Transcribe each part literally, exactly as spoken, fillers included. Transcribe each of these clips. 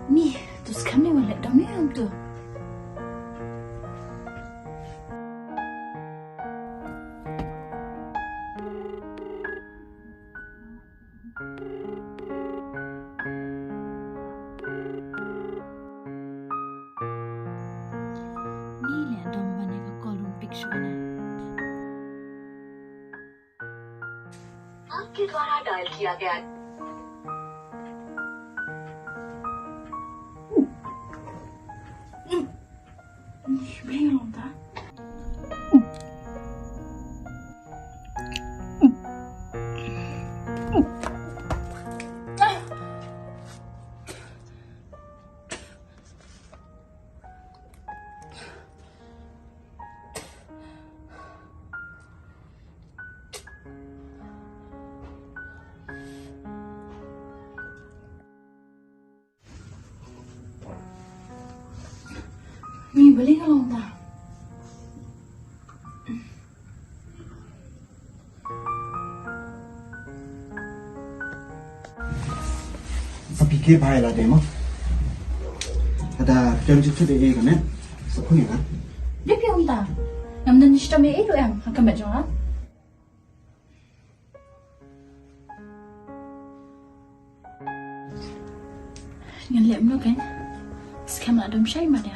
Ni, to skhem ni wan leh dom ni am to. Ni leh dom ban ïa ka call ruh ym pick shuh na. आपके द्वारा डायल किया गया। Ni beli ka long ta. Sa pikir bha ïa lade mo. Lada phi ong jingthoh de e ka met. Sa khun ïa nga. Dei phi ong ta. Ngam don shitom ei ei ruh em ha ka met jong nga. Ngan leh mano kein. Skhem la dom shai ma da.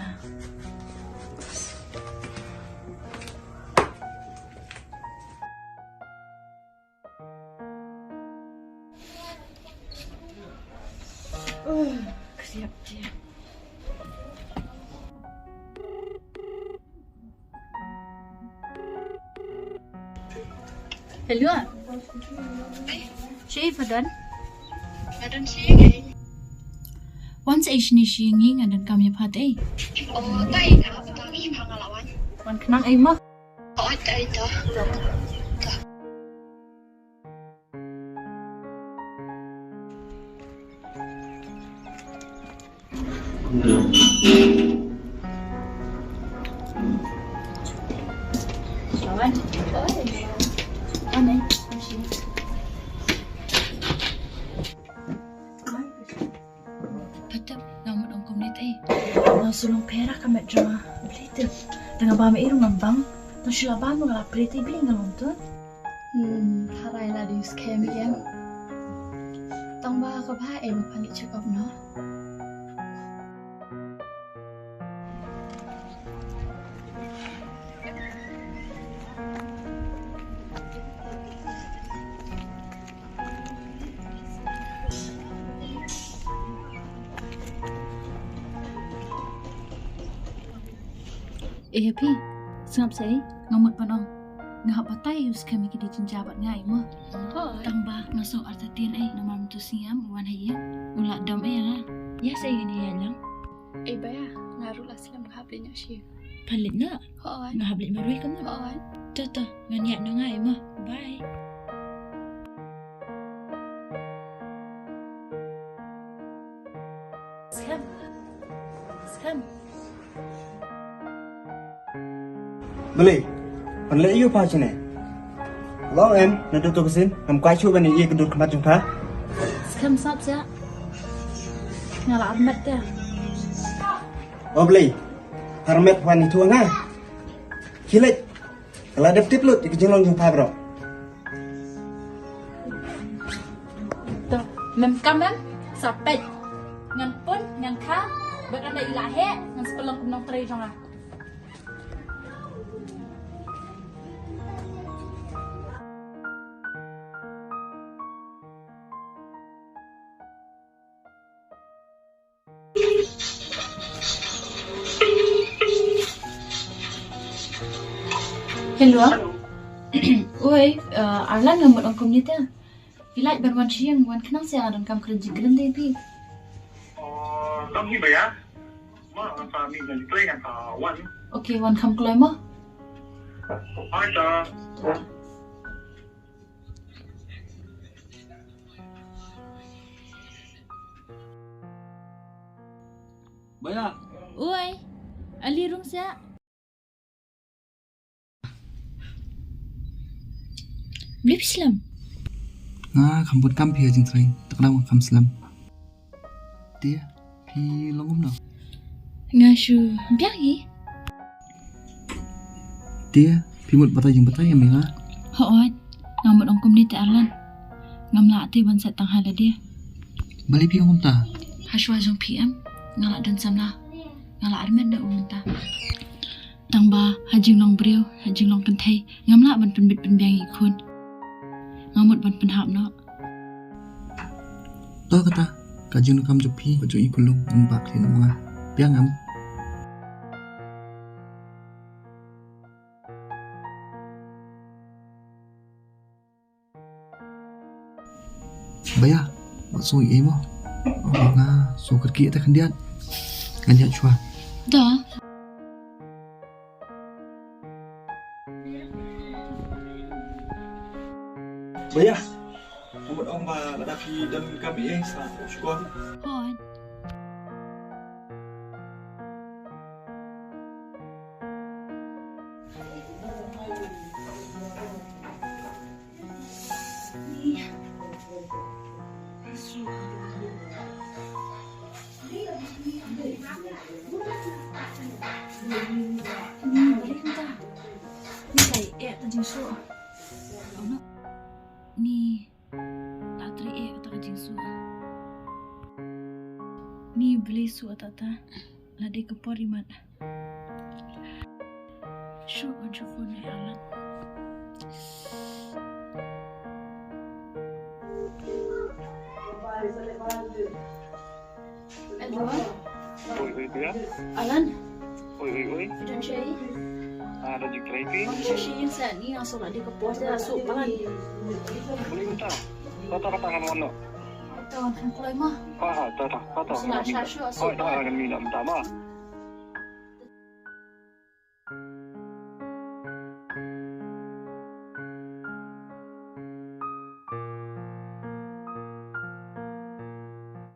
Uh, kesiap dia. Hello. Shaei pha don? Nga don shaei. Wan sa ei shane sha ngi, nga donkam ïa pha te. Oh, tai nga ba ta mi pha nga la wan. Wan khnang ei mo. Oh, tai to. Patep, nga mut ong kumne te. Nga shu long pher ha ka met jong nga. Balei te? Te nga bam ei ruh ngam bang. Tang shu la bam nga la plie te, balei nga long to? Hmm, tharai la dei skhem ïa. Tang ba ka bha ei ba phan leit check up noh. Eh, Happy, sngap sa ei, nga mut ban ong. Nga hap batai ïa u skhem ïa ki dei jingjia bad nga ei mo. Hooid. Tang ba nga sngew artatien ei, namar mynta u Sniam u wan ha ïing, u la dom ei ïa nga. Ïa sa ei ngan ïaid lang. Ei ba ïa, nga ruh la slem, nga hap leit noh sha ïing. Phan leit noh? Hooid. Nga hap leit marwei kumno? Hooid. To to, ngan ïaid noh nga ei mo. Bye. Skhem. Skhem. Balei? Pynleh ïa u pha shane. Long em, naduh to ka sien ngam kwah shuh ban ïa ka dur khmat jong pha. Skhem sap sha. Nga la armet te. O Blei. Armet wan ïathuh nga. Khie leit. Ka la dep tip lut ïa ka jinglong jong pha baroh. To, mem kam mem, sa peit. Ngan pun, ngan kha, bad ynda i la heh, ngan sa pynlong kum nongtrei jong nga. Hello. Oi, uh, Arlan, nga mut ong kumne te. Phi lah ban wan sha ïing, wan khnang sha, nga donkam kren jingkren de phi. Oh, dang hi ba ïa. Ma, sa mi jan kloi ngan sa wan. Okay, wan kham kloi mo. Bye ta. Baya. Oi. Ali rung sha. Blip slem. Nga kham bun kam phi ha jingtrei. Tak dang kham slem. Dia. Phi long kumno? Nga shu biang hi. Te phi mut batai jingbatai ïa me nga? Hooid, nga mut ong kumne te Arlan. Ngam lah te ban set tang ha lade. Balei phi ong kumta? Hashwa jong phi em, nga lah don samla. Nga lah armet da u mynta. Tang ba ha jinglong briew, ha jinglong kynthei, ngam lah ban pynbit pynbiang ïa i khun. Nga mut ban pynhap noh. To kata, ka jingdonkam jong phi, ka jong i khunlung, un bah khlem ma nga. Biang em. Baya, wat sngew ei mo. Oh, nga sngew kyrkieh te khyndiat. Ngan ïaid shuwa. Da. Baya, nga mut ong ba lada phi don kam ei sa shuwa. Hooid. Ni la trei eh kata ka jingsuk. Ni balei suk kata kata. La dei ka por imat. Shu on shu phone ïa Alan. Hello. Oi, oi, kuya. Alan. Oi, oi, oi. Phi don shaei? Ah, don jingtrei phi? Wan sha shin sa ni, nga sngew la dei ka por te la suk palat. Balei mynta? Kata kata ngan wan noh. To ngan kloi mo. Ah, to, to, to, to. Sa la sha shu suk palat. Oi, to ngan mih noh mynta mo.